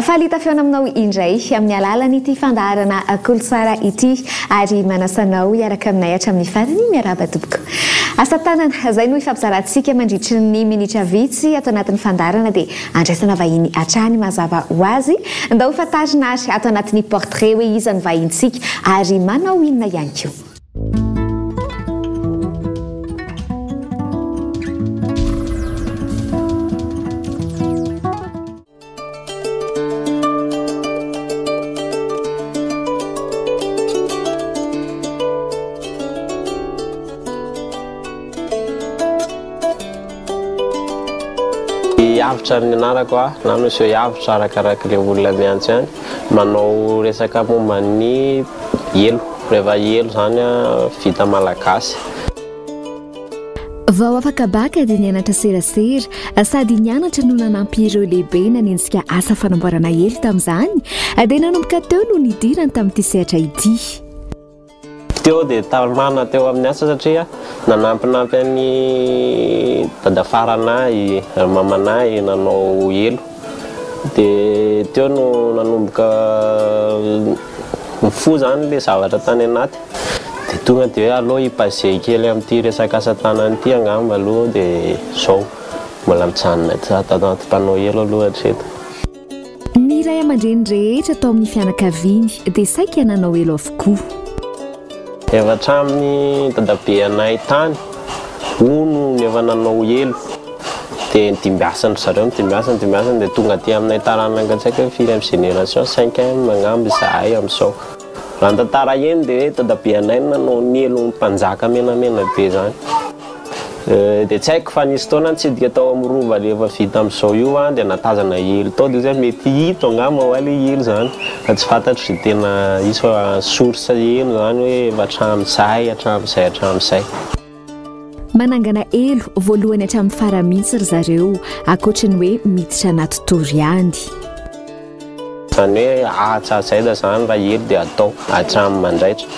Faly hita feona aminao indray amin'ny alalan'ity fandaharana Kolotsara ity ary manasa anao hiaraka aminay hatramin'ny farany. Miarahaba tompoko. Asa tanana, izay no hifampizarantsika mandritry ny minitra vitsy ato anatin'ny fandaharana dia andraisana vahiny hatrany mazava ho azy. Ndao ho fantarina ary ato anatin'ny portrait hoe iza no vahintsika ary manao inona ihany koa. Avotra ny anarako a, na Monsieur Avotra arakaraka ilay olona miantso ihany. Manao resaka momba ny elo, rehefa elo izany a, vita malagasy. Vao afaka baka dia nianatra serasera, sady nianatra no nanampy ireo lehibe nanenjika asa fanamboarana elo tamin'izany, dia nanomboka teo no nidirany tamin'ity sehatra ity. Teo dia tamana teo amin'ny asa satria nanampinampy an'i dadafaranay, ry mamanay nanao elo. Dia teo no nanomboka nifoha izany ilay zavatra tany anaty. Dia tonga dia hoe aleo hi-baser kely amin'ity resaka asa tanana ity angamba aloha dia izao. Mbola mijanona ato anaty mpanao elo aloha hatreto. Ny ray aman-dreny rehetra tao amin'ny fianakaviany dia saika nanao elo avokoa. Efa hatramin'ny dadabeanay tany hono no efa nanao elo dia nidimbiasan-dry zareo, nidimbiasany, nidimbiasany dia tonga aty aminay taranaka tsy haiko hoe firy amin'ny génération, cinquième angamba izahay amin'izao. Raha ny tantara heno dia hoe dadabeanay no nanao ny elon'ny mpanjaka menamena be izany. Dia tsy haiko fa nisy fotoana nitsidika tao amin'ny rova le efa vita amin'izao io aho dia nahatazana elo tao dia hoe mety ito angamba hoa le elo izany fa tsy fantatro izay tena izy fa source elo izany hoe efa hatramin'izay hatramin'izay hatramin'izay. Manangana elo voalohany hatramin'ny farany mihitsy ry zareo ankoatry ny hoe miditra anaty tory ihany. Izany hoe A hatramin'ny Z izany raha elo dia atao hatramin'ny mandraitra.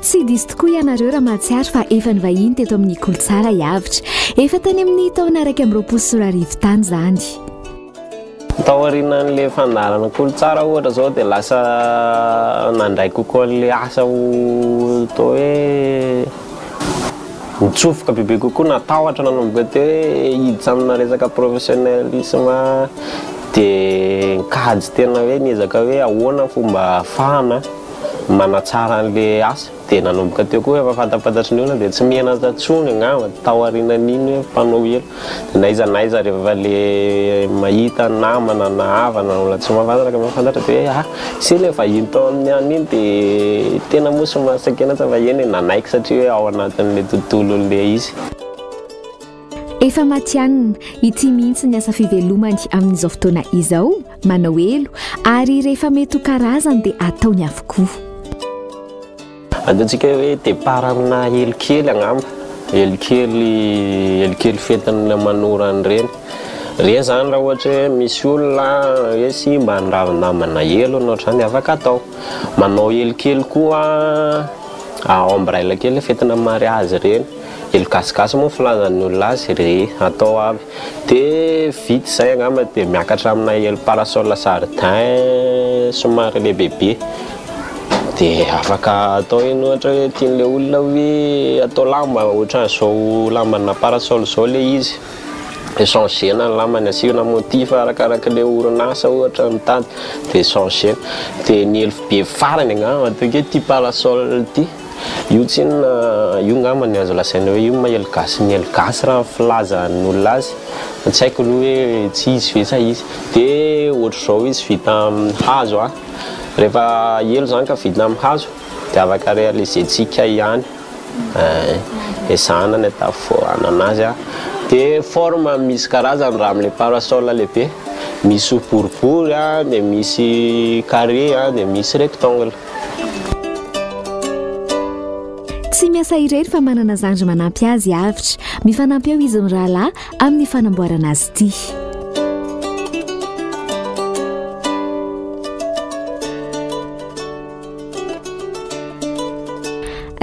Tsy diso tokoa ianareo raha mahatsiaro fa efa nivahiny teto amin'ny Kolotsara i Avotra. Efa tany amin'ny taona 2021 tany izany. Taorianan'ilay fandaharana Kolotsara ohatra izao dia lasa nandray kokoa an'ilay asa ho atao hoe nitsofoka bebe kokoa, natahotra nanomboka teo hoe hiditra amina resaka professionnalisme dia nikajy tena hoe niezaka hoe ahoana ny fomba ahafahana manatsara an'le asa dia nanomboka teo koa efa fantapantatry ny olona dia tsy menatra intsony angamba tao aorianan'iny hoe mpanao elo dia na aiza na aiza rehefa le mahita namana na havana na olona tsy mahafantatra ka mahafantatra dia hoe ah se le vahiny tao amin'ny any iny dia tena moa somary sakenatra fa eny e nanaiky satria hoe ao anatin'le tontolon'le izy. Efa matihanina, ity mihitsy ny asa fivelomany amin'izao fotoana izao, manao elo, ary rehefa mety ho karazany dia ataony avokoa. Ataontsika hoe départ amina elo kely angamba, elo kely, elo kely fentina manorana ireny. Ireny izany raha ohatra hoe misy olona hoe simba ny ravin-dambana elo na ohatr'izany dia afaka atao. Manao elo kely koa ombrelle kely fentina mariazy ireny. Elo gasigasy moa filazan'ny olona azy re atao aby de vita izay angamba de miakatra amina elo parasol jardin somary lehibebe de afaka atao iny ohatra hoe tian'le olona hoe atao lamba ohatran'izao lambana parasol zao le izy échanger-na ny lambany asiana motif arakarak'le orinasa ohatra mitady de échanger-na de ny elo be farany angamba ataoko hoe ity parasol ity. Io tsinona, io ngamba ny azo lazaina hoe io maha elo gasy ny elo gasy raha ny filazan'ny olona azy, fa tsy haiko aloha hoe tsy izy ve sa izy. Dia ohatr'izao izy vita amin'ny hazo an, rehefa elo izany ka vita amin'ny hazo dia afaka réaliser-tsika ihany, ezahana ny atavoahana anazy an. Dia forme misy karazany raha amin'ilay parasol lehibe, misy boribory an, dia misy carré an, dia misy rectangle. Tsy miasa irery fa manana zandry manampy azy Avotra. Mifanampy eo izy mirahalahy amin'ny fanamboarana azy ity.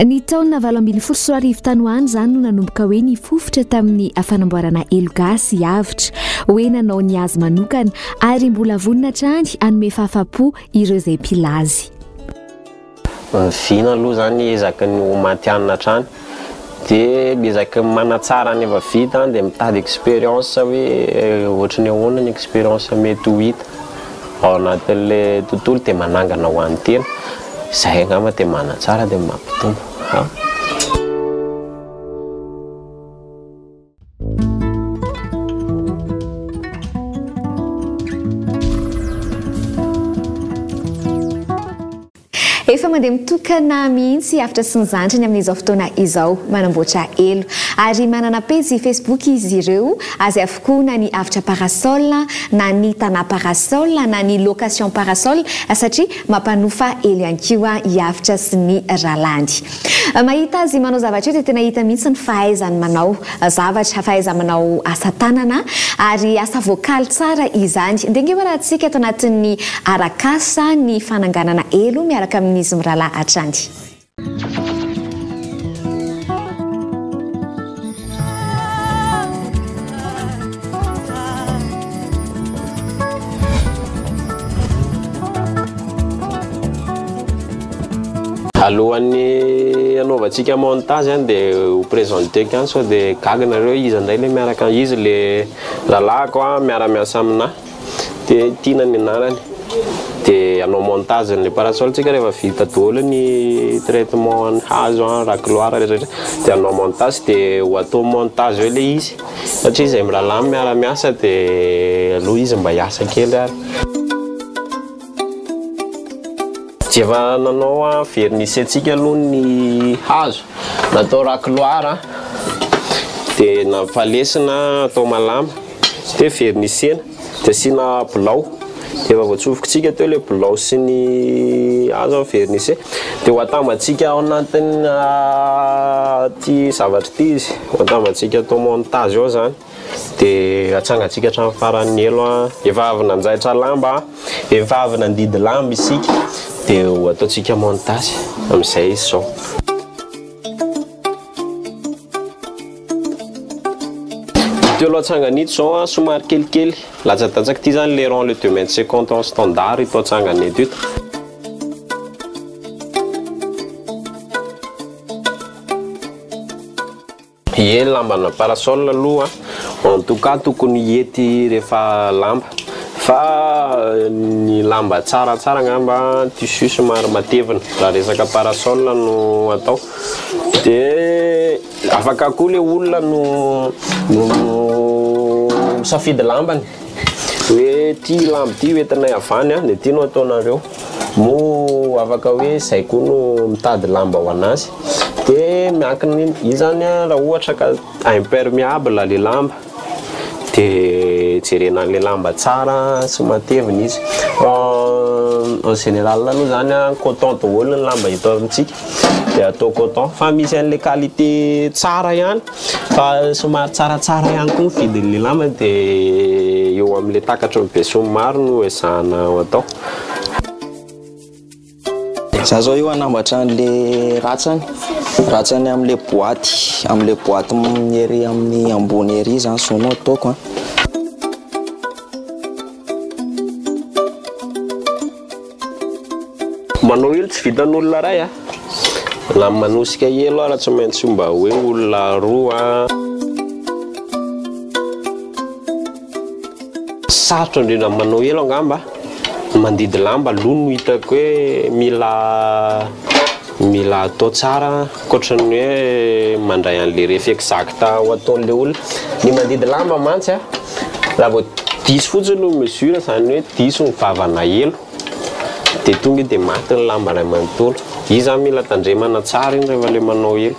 Ny taona 2018 tany ho any izany no nanomboka hoe nifofotra tamin'ny fanamboarana elo gasy i Avotra. Hoe nanao ny azy manokana ary mbola vonona hatrany hanome fahafapo ireo izay mpila azy. Ny vina aloha izany ezaky ny ho matihanina hatrany dia miezaky ny manatsara ny efa vita dia mitady expérience hoe ohatry ny ahoana ny expérience mety ho hita ao anatin'ilay tontolo dia manangana ho an'ny tena, izay angamba dia manatsara dia mampitombo. Efa mandeha mitokana mihitsy i Avotra sy ny zandriny amin'izao fotoana izao, manamboatra elo. Ary manana pejy Facebook izy ireo, azy avokoa na ny Avotra Parasol, na ny Tana Parasol, na ny Location Parasol, satria mampanofa elo ihany koa i Avotra sy ny rahalahiny. Mahita azy manao zavatra io dia tena hita mihitsy ny fahaizany manao zavatra, fahaiza-manao asa tanana ary asa voakaly tsara izany. Ndeha ange hoarahantsika ato anatin'ny arak'asa ny fananganana elo miaraka amin'izy mirahalahy hatrany. Alohan'ny hanaovantsika montage an dia ho présenter-ko ihany sao dia gaga nareo iza indray le miaraka izy le rahalahiko an miara-miasa aminahy dia Tiana ny anarany dia hanao montage an'le parasol tsika rehefa vita daholo ny traitement ny hazo an racloir rehetra rehetra dia hanao montage dia ho atao montage eo le izy satria izay mirahalahy miara-miasa dia aleo izy mba hiasa kely ary. Tsy efa nanao vernis-ntsika aloha ny hazo, natao racloir dia nampalesina atao malama dia vernis-na dia asiana bilao, dia efa voatsofokintsika teo ilay bilao sy ny hazo vernis dia ho atambatsika ao anatin'ity zavatra ity izy, ho atambatsika atao montage ao izany. Dia atsangantsika hatramin'ny faran'ny elo an. Efa avy nanjaitra lamba, efa avy nandidy lamba isika, dia ho ataontsika montage amin'izay izy izao. Ito elo atsangana ito izao an, somary kelikely, latsadatsaka ity izany le rond le deux mètres cinquante en standard ito atsangana eto ito. Ie lambana parasol aloha en tout cas tokony hiety rehefa lamba fa ny lamba tsaratsara angamba tissu somary matevina raha resaka parasol no atao de afaka koa le olona no no misafidy lambany hoe ty lamba ty hoentinay avy any an de ty no ataonareo moa afaka hoe zay koa no mitady lamba ho anazy de miankina iny, iny zany an raha ohatra ka impermeable le lamba de jerena an'le lamba tsara sy matevina izy fa en général aloha zany an coton daholo ny lamba eto amintsika de atao coton fa misy an'le qualité tsara ihany Fa somary tsaratsara ihany koa ny vidin'ilay lamba dia eo amin'ilay takatry ny besinimaro no ezahana ho atao. Za zao io hanambatra an'le ratsany, ratsany amin'le boaty, amin'le boaty ery amin'ny ambony ery zany zao no ataoko an. Manao elo tsy vitan'olona iray a. Na manosika elo ara tsy maintsy mba hoe olona roa. Sarotra indrindra ny manao elo angamba, ny mandidy lamba aloha no hitako hoe mila mila atao tsara ankoatra ny hoe mandray an'ilay ref exact ho ataon'ilay olona. Ny mandidy lamba mantsy a, raha vao diso fotsiny ny mesure izany hoe diso ny vavana elo. Dia tonga dia maty ny lamba iray manontolo. Io izany mila tandremana tsara iny rehefa ilay manao elo.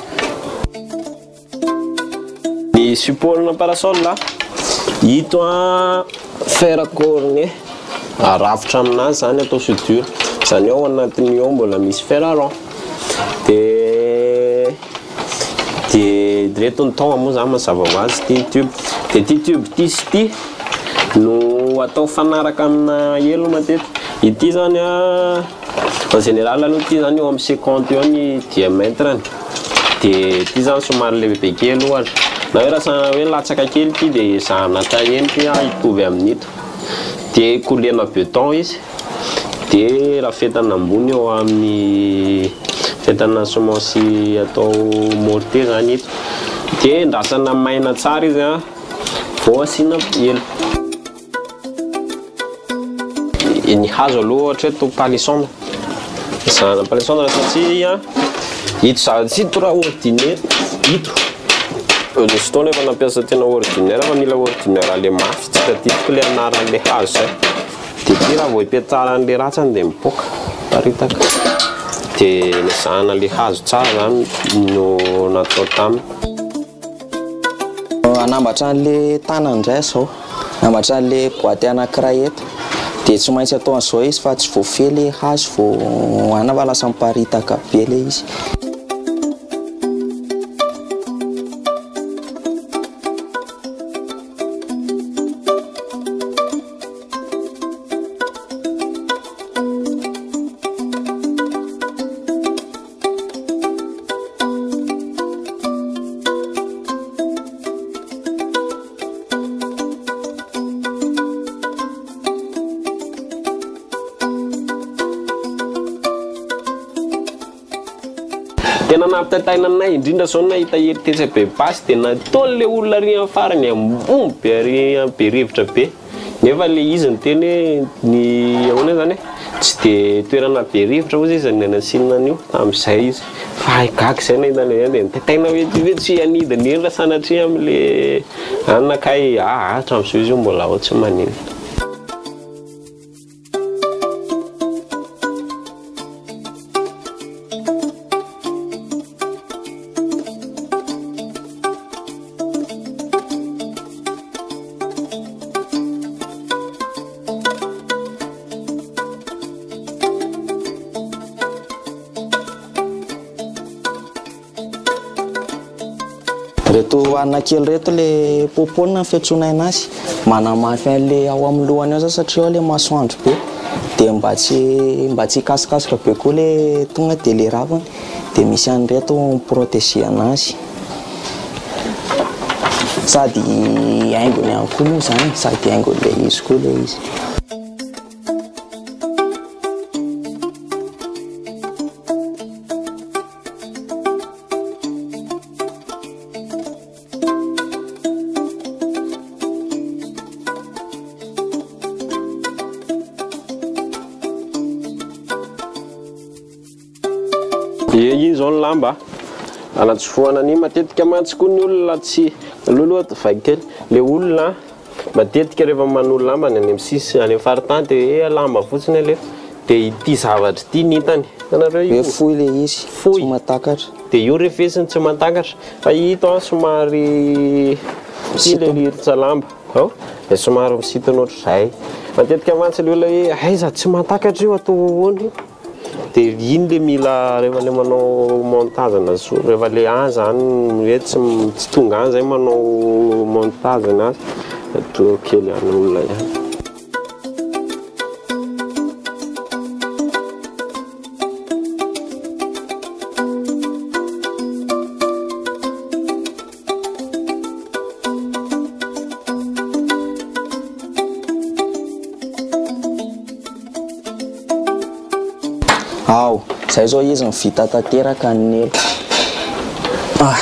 Ny support-na parasol, ito an fer cornet arafitra aminazy izany atao soudure. Izany hoe ao anatin'io ao mbola misy fer rond. Dia. Dia ireto ny thon moa zany mazava ho azy ity tube. Dia ity tube ity sy ity no atao mifanaraka amina elo matetika. Ity zany an, en général aloha ity zany eo amin'ny 50 eo ny diamètre-ny. Dia ity zany somary lehibebe kely ohatra. Na hoe raha hoe latsaka kely ity dia ezahana taillena ity hitovy amin'ito. Dia coulena beton izy. Dia rafetana ambony eo amin'ny fetana semence atao mortier zany ito. Dia endrasana maina tsara izy an, vao asiana elo. Ny hazo aloha ohatra hoe to palissandre, ezahana palissandre satria ito zavatra ito raha ordinaire ito, nisy fotoana efa nampiasa tena ordinaire fa mila ordinaire le mafy, tsy tadidiko le anaran'le hazo zay. Dia ity raha vao ipetaran'ilay ratsany dia mipoaka, miparitaka. Dia nezahana ilay hazo tsara izany no natao taminy. Hanambatra an'ilay tanana indray aho izao. Hanambatra an'ilay boite anankiray eto. Dia tsy maintsy atao an'izao izy fa tsy voafehy ilay hazo vao anona fa lasa miparitaka be ilay izy. Tena nampitaintaina anay indrindra zao nahita elo tetsy Bepasy dia nataon'ilay olona ary amin'ny farany ambony be ary be rivotra be nefa ilay izy niteny hoe ny ahoana zany e tsy dia toerana be rivotra hozy izy ny nasiana an'io tamin'izay izy fa hay gaga izay nahita an'ilay dia nitaintaina hoe ty ve tsy hanidina eny raha sanatria amin'ilay anona kay aa hatramin'izao izy io mbola ao tsy maninona. Reto hanina kely reto le popone ny fiantsoanay anazy, manamafy an'le ao amin'ny lohany ao zany satria ao le masoandro be, de mba tsy mba tsy hikasokasoka be koa le tonga de le raviny de misy an'ireto mi-protéger anazy, sady haingony ihany koa moa zany, sady haingon'le izy koa le izy. Ie, iny zao ny lamba anatsofohana an'iny. Matetika mantsy koa ny olona tsy, aloha aloha vaky kely, le olona matetika rehefa manolo lamba any amin'ny sisy, any amin'ny faritany dia hoe lamba fotsiny alefa. Dia ity zavatra ity ny hitany. Hitanareo io? Hoe fohy ilay izy, Fohy. tsy mahatakatra. Dia io refesiny tsy mahatakatra. Fa ito an somary ity ilay liritsa lamba. Ao? Dia somary misintona ohatr'izay. Matetika mantsy ilay olona hoe aiza tsy mahatakatra io atao ahoana io? Dia iny ilay mila rehefa ilay manao montage na so rehefa ilay any izany hoe tsy tsy tonga any izay manao montage anazy, atoro kely an'olona ihany. Ao, zay zao izy no vita tanteraka ny elo. Ah.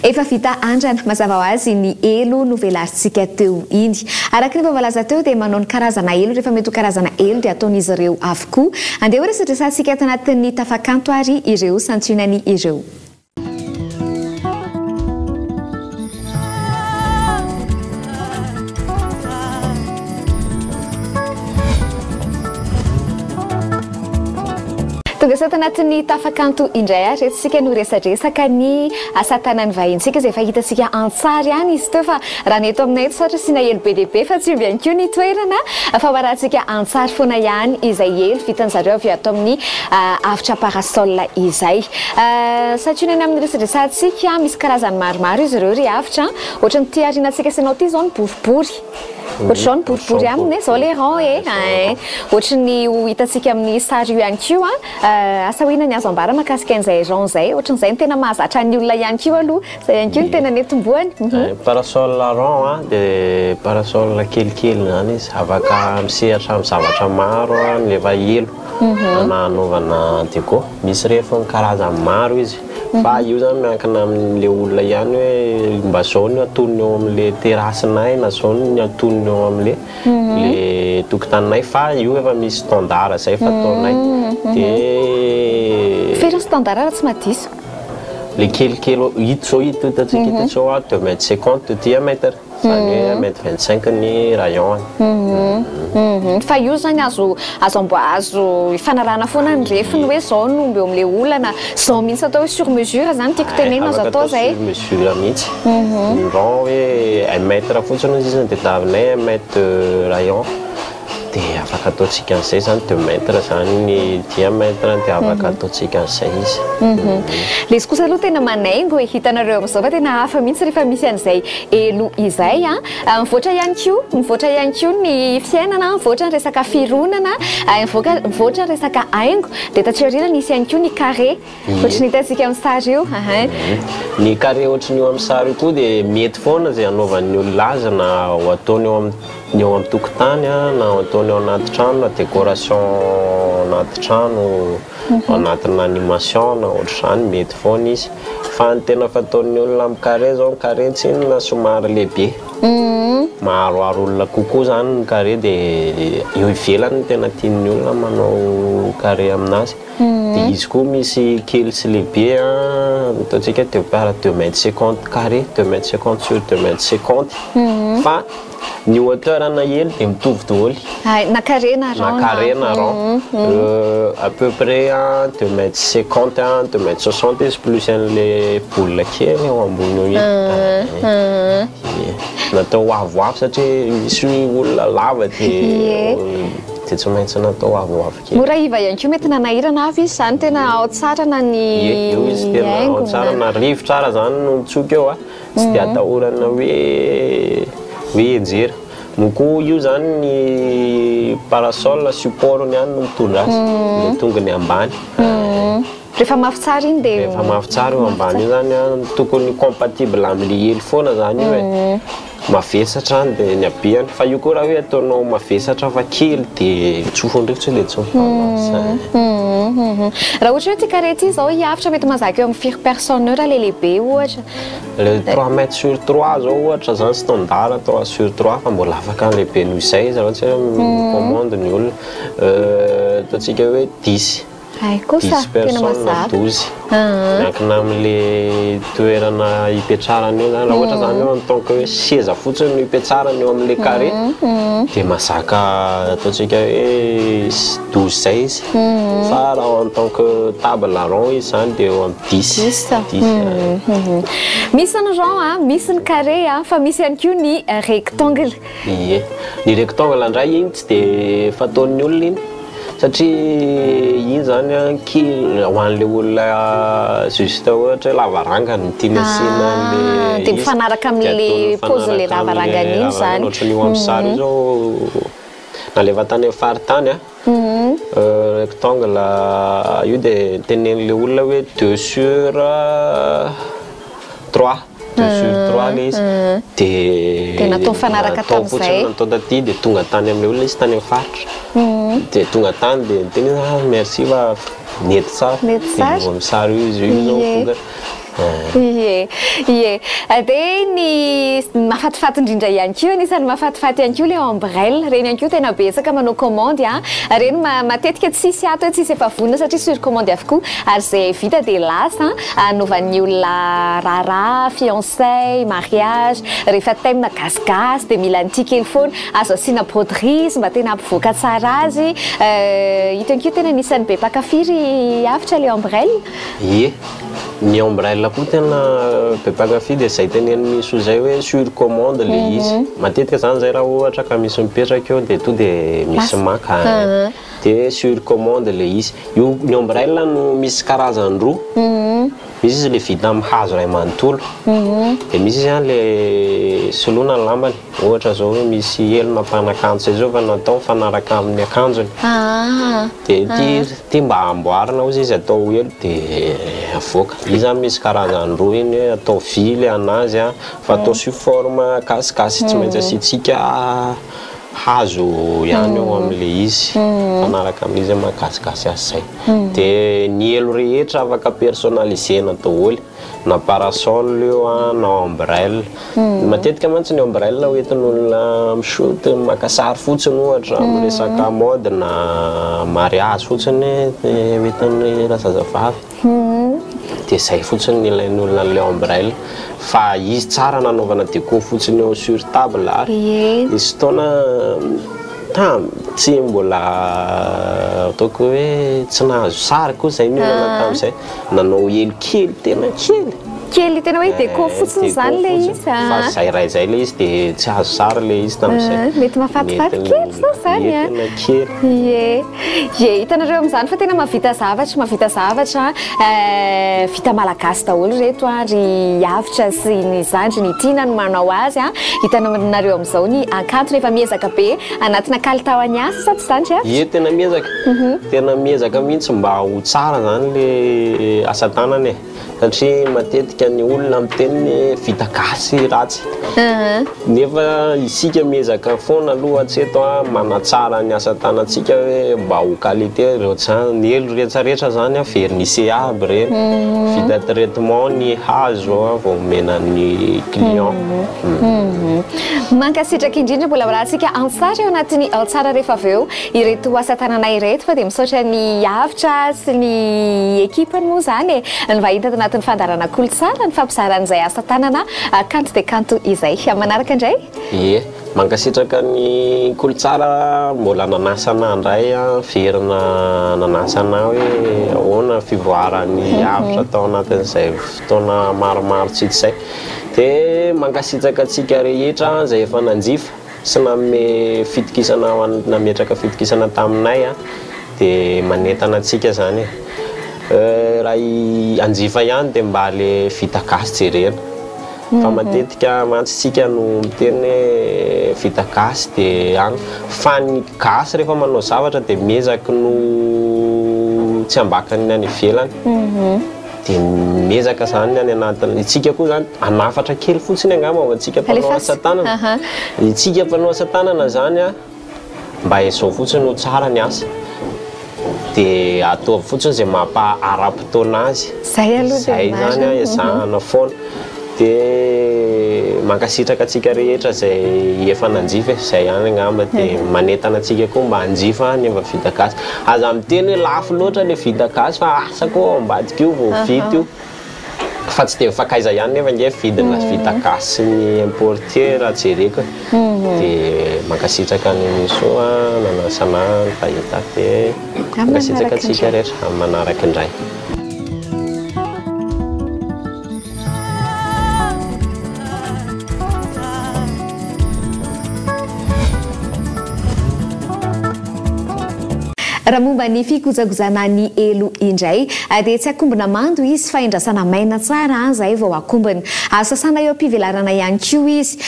Efa vita andrana, mazava ho azy, ny elo novelarintsika teo iny. Araka ny efa voalaza teo dia manao ny karazana elo rehefa mety ho karazana elo dia ataon'izy ireo avokoa. Andeha ho resadresantsika ato anatin'ny Tafakanto ary ireo santionany ireo. Tonga soa tanatin'ny Tafakanto indray ary eto isika no resadresaka ny asa tanan'ny vahintsika izay efa hitantsika an-tsary ihany izy teo fa raha ny eto aminay eto saotra asiana elo be dia be fa tsy omby ihany koa ny toerana fa ho arahantsika an-tsary foana ihany izay elo vitan-jareo avy ato amin'ny Avotra Parasol izay. Santionany amin'ny resadresantsika misy karazany maromaro izy ireo ry Avotra a! Ohatran'ity arinantsika sy ianao ity izao ny boribory. Ohatr'izao ny boribory aminy e, zao le rond e, ein. Ohatry ny ho hitantsika amin'ny sary io ihany koa an. Asa hoe inona ny azo ambara mahakasika an'izay rond izay. Ohatran'izay no tena mahazatra ny olona ihany koa aloha. Izay ihany koa no tena netombohany. Parasol rond an, dia parasol kelikely izany izy. Afaka misehatra amin'ny zavatra maro an, ny efa elo na anaovana déco. Misy refiny karazany maro izy. Fa io zany miankina amin'le olona ihany hoe mba zao no antonony eo amin'le terrasse-nay na zao no antonony eo amin'le le tokotaninay fa io efa misy standard zay fataonay de Firy ny standard raha tsy mahadiso? Le kelikely ito zao ito hitantsika ito zao a deux mètres cinquante de diamètre. Izany hoe un mètre 25 ny rayon-ny. Fa io zany azo azo amboa azo ifanarahana foana ny refiny hoe zao no omby eo amin'ilay olana, zao mihitsy atao hoe sur mesure zany tiako tenenina azo Afaka atao atao zay. sur mesure mihitsy. Ny rond hoe un mètre fotsiny hozy izy no tadiavinay, un mètre de rayon. Dia afaka ataontsika an'izay izany, deux mètres izany ny diamètre dia afaka ataontsika an'izay izy. Ilay izy kosa aloha tena manaingo e, hitanareo amin'izao fa tena hafa mihitsy rehefa misy an'izay elo izay a. Mivoatra ihany koa, mivoatra ihany koa ny fiainana, mivoatra ny resaka fironana, mivoaka, mivoatra ny resaka haingo, dia taty aoriana nisy ihany koa ny carré, ohatry ny hitantsika amin'ny sary io. Ny carré ohatry ny io amin'ny sary io koa dia mety foana izay hanaovan'ny olona azy na ho ataony eo amin'ny. Ny eo amin'ny tokotany na ataony ao anaty trano na décoration anaty trano anatina animation na ohatr'izany mety foana izy. Fa ny tena fataon'ny olona amin'ny carré zao, ny carré tsinona somary lehibe. Maharoaro olona kokoa zany ny carré dia eo ivelany no tena tian'ny olona manao carré aminazy. Dia izy koa misy kely sy lehibe an, ataontsika deux par deux mètres cinquante carré, deux mètres cinquante sur deux mètres cinquante fa Ny hauteur ana elo dia mitovy daholo. Hay, na carré na rond. Na carré na rond. À peu près deux mètres cinquante, deux mètres soixante izy plus an'le boule kely eo ambony eo iny. Natao avoavo satria misy olona lava dia dia tsy maintsy natao avoavo kely. Mora iva ihany koa mety nanahirana avy izy izany tena ao tsara na ny Ie, eo izy tena ao tsara na rivotra ara izany no mitsoka eo a. Tsy dia atahorana hoe hoe hianjera. Moa koa io zany ny parasol support-ny ihany no mitondra azy, ilay tongony ambany. Rehefa mafy tsara iny dia. Rehefa mafy tsara io ambany io zany an, tokony compatible amin'ilay elo foana zany io e. Mavesatra dia ny habehany, fa io koa raha hoe ataonao mavesatra fa kely dia tsofin'ny rivotra dia tsy mi-balance. Raha ohatra hoe ity carré ity izao hiavotra mety mahazaka eo amin'ny firy personnes eo raha ilay lehibe ohatra? Le trois mètres sur trois zao ohatra zany standard trois sur trois fa mbola afaka lehibe noho izay izy raha ohatra hoe mi-commande ny olona. Ataontsika hoe dix. Hay kosa, Dix tena personnes mazava. douze. Miankina amin'le toerana ipetrarana eo zany. Raha ohatra zany hoe en tant que hoe seza fotsiny no ipetrarana eo amin'le carré dia mahazaka ataontsika hoe douze zay izy. Fa raha en tant que table rond izy zany dia eo amin'ny dix. Dix. Misy ny rond a, misy ny carré a, fa misy ihany koa ny rectangle. Ie. Ny rectangle indray iny tsy dia fataon'ny olona iny satria iny zany an kely ho an'ilay olona juste ohatra hoe lavarangana no tiany asiana an'ilay Ah, dia izy. mifanaraka Dia amin'ilay ataony paozin'ilay mifanaraka lavarangana amin'ilay iny izany. lavarangana. Ohatran'io amin'ny sary io zao nalefa tany amin'ny faritany an. Rectangle io dia tenenin'ilay olona hoe deux sur trois, deux sur trois ilay izy dia Dia natao mifanaraka natao tamin'izay. fotsiny natao taty dia tonga tany amin'ilay olona izy tany amin'ny faritra. Dia tonga tany dia niteny izy ah merci fa nety tsara. Nety tsara. Dia io amin'ny sary io izy io izao Ie. vokatra. Ie, ie. Dia ny mahafatifaty indrindra ihany koa, anisan'ny mahafatifaty ihany koa ilay ombrelle. Ireny ihany koa tena betsaka manao commande an. Ireny matetika tsisy ato hoe tsisy efa vonona satria sur commande avokoa. Ary izay vita dia lasa anaovan'ny olona raharaha, fiançailles, mariage. Rehefa thème gasigasy dia mila an'ity kely foana. Azo asiana broderie izy mba tena hampivoaka tsara azy. Ito ihany koa tena anisan'ny be mpankafy ry Avotra ilay ombrelle. Ie, ny ombrelle koa tena be mpankafy dia izay tenenin'i Misoa izay hoe sur commande ilay izy. Matetika izany izay raha ohatra ka misy mipetraka eo dia tonga dia misy maka e. Dia sur commande ilay izy. Io ny ombrelle no misy karazany roa. Misy izy ilay vita amin'ny hazo iray manontolo. Dia misy izy an ilay soloina ny lambany. Ohatra izao hoe misy elo nampanakanjo izay izao fa natao mifanaraka amin'ny akanjony. Dia ity ity mba amboarina hozy izy atao elo dia avoaka. Io izany misy karazany roa iny hoe atao vy ilay an'azy an, fa atao sous forme gasigasy tsy maintsy asiantsika hazo ihany eo amin'ilay izy, mifanaraka amin'ilay izy hoe maha gasigasy azy izay. Dia ny elo rehetra afaka personnaliser-na daholo, na parasol io an, na ombrelle. Matetika mantsy ny ombrelle hoentin'olona mi-shoot, maka sary fotsiny ohatra, amin'ny resaka mode na mariage fotsiny hoentin'ny razazavavy. Dia izay fotsiny no ilain'ny olona an'ilay ombrelle. Fa izy tsara nanaovana déco fotsiny eo sur table ary nisy fotoana tam tsy mbola ataoko hoe tsy nahazo sary koa izay ny olana tamin'izay. Nanao elo kely tena kely. Kely tena hoe déco fotsiny izany ilay izy. Fa izay iray izay ilay izy dia tsy azo sary ilay izy tamin'izay. Mety mahafatifaty kely izao izany an. Tena kely. Ie. Ie, hitanareo amin'izany fa tena mahavita zavatra, mahavita zavatra vita malagasy daholo ireto an, ry Avotra sy ny zandriny i Tiana no manao azy an. Hitanareo amin'izao ny hakantony, efa miezaka be anatina kalitao an'ny asa sa tsy izany ry Avotra? Ie, tena miezaka. Tena miezaka mihitsy mba ho tsara izany le asa tanana e. Satria matetika ny olona miteny hoe vita gasy ratsy. Nefa isika miezaka foana aloha hatreto manatsara ny asa tanantsika hoe mba ho qualité ireo tsy ny elo rehetra rehetra zany vernissé aby ireny. Vita traitement ny hazo vao omena ny client. Mankasitraka indrindra mbola horahantsika an-tsary ao anatin'ny Ao Tsara rehefa avy eo. Ireto asa tanana ireto fa dia misaotra ny Avotra sy ny ekipany moa izany e, nivahiny tato anatin'ny fandaharana Kolotsara nifampizara an'izay asa tanana kanto dia kanto izay. Amin'ny manaraka indray. Ie, mankasitraka ny Kolotsara mbola nanasa anah indray an, niverina nanasa anah hoe ahoana fivoaran'ny Avotra tao anatin'izay fotoana maromaro tsy hita izay. Dia mankasitraka antsika rehetra izay efa nanjifa. Sy nanome fitokisana ho an, nametraka fitokisana taminay an, dia manentana antsika zany e. Raha i hanjifa ihany dia mba le vita gasy jerena. Fa matetika mantsy tsika no miteny hoe vita gasy dia an, fa ny gasy rehefa manao zavatra dia miezaky no tsy ambakan'ny any ivelany. Dia miezaka izany ny any anatin'ny, isika koa izany hanafatra kely fotsiny angamba ho antsika mpanao asa tanana. Isika mpanao asa tanana izany an, mba izao fotsiny ho tsara ny asa. Dia ataovy fotsiny izay mampa ara-potoana azy. Izay aloha dia Izay izany an, ezahana foana. Dia mankasitraka antsika rehetra izay efa nanjifa e, izay ihany angamba dia manentana antsika koa mba hanjifa ny efa vita gasy. Aza miteny hoe lafo loatra ilay vita gasy fa asa koa ao ambadika io vao vita io. Fa tsy dia mifankaiza ihany nefa ange vidina vita gasy sy ny importé raha jereko e. Dia mankasitraka an'i Misoa nanasa anah nifahita dia mankasitraka antsika rehetra amin'ny manaraka indray. Raha momba ny fikojakojana ny elo indray dia tsy akombona mando izy fa endrasana maina tsara izay vao akombona. Azo sasana eo am-pivelarana ihany koa izy.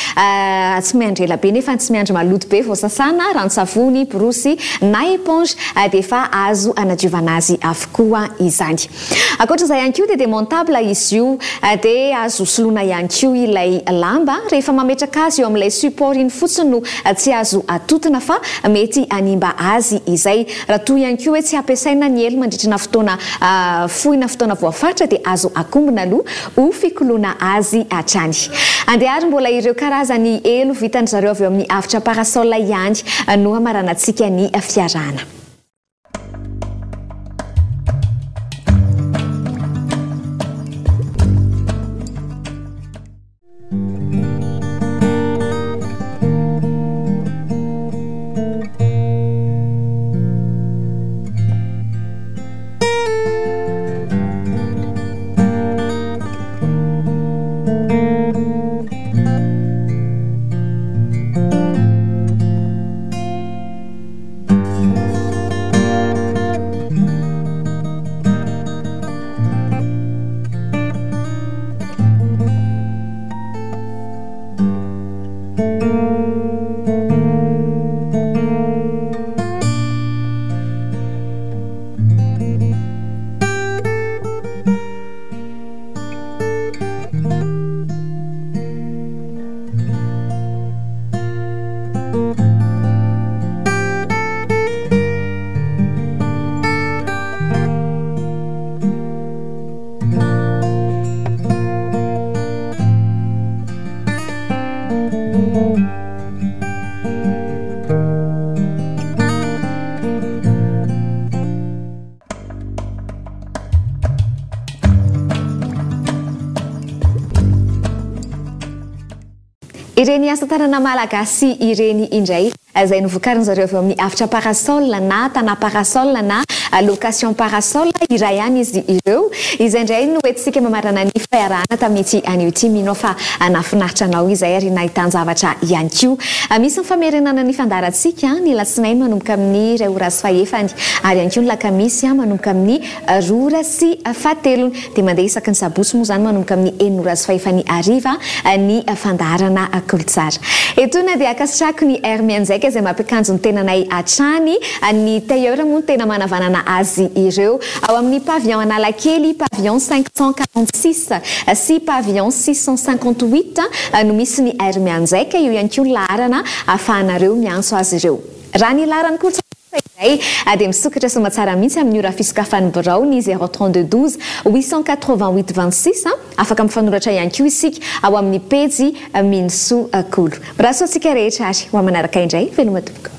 Tsy miandry ela be nefa tsy miandry maloto be vao sasana, ranon-tsavony, borosy na éponge dia efa azo anadiovana azy avokoa izany. Ankoatra izay ihany koa dia demontable izy io dia azo soloina ihany koa ilay lamba rehefa mametraka azy eo amin'ilay support iny fotsiny no tsy azo atotona fa mety hanimba azy izay. Raha toa toa ihany koa hoe tsy ampiasaina ny elo mandritra fotoana fohy na fotoana voafaritra dia azo akombona aloha ho fikoloana azy hatrany. Andeha ary mbola ireo karazany elo vitan-dry zareo avy eo amin'ny avotra parasol ihany no hamaranantsika ny fiarahana. Ireny asa tanana malagasy ireny indray izay novokarin zareo avy eo amin'ny avotra parasol na tana parasol na location parasol iray ihany izy ireo. Izay indray no entintsika mamarana ny fiarahana tamin'ity anio ity. Mino aho fa nahafinaritra anao izay ary nahitan-javatra ihany koa. Misy ny famerenana ny fandaharantsika ny alatsinainy manomboka amin'ny iray ora sy fahefany ary ihany koa ny lakamisy manomboka amin'ny roa ora sy fahatelony. Dia mandeha isaky ny sabotsy moa izany manomboka amin'ny enina ora sy fahefany hariva ny fandaharana Kolotsara. Etoana dia ankasitrahako ny Air Mianjaika izay mampiakanjo ny tenanay hatrany. Ny tailleur moa no tena manavanana azy ireo. Ao amin'ny pavillon Analakely, pavillon 546 sy pavillon 658 no misy ny Air Mianjaika. Eo ihany koa ny laharana ahafahanareo miantso azy ireo. Raha ny laharan'ny Kolotsara kosa izay dia misokatra soamatsara mihitsy amin'ny ora fisokafan'ny birao ny 032 12 888 26. Afaka mifanoratra ihany koa isika ao amin'ny pejy Minosoa Kolo. Mirary soa antsika rehetra ary ho amin'ny manaraka indray. Veloma tompoko.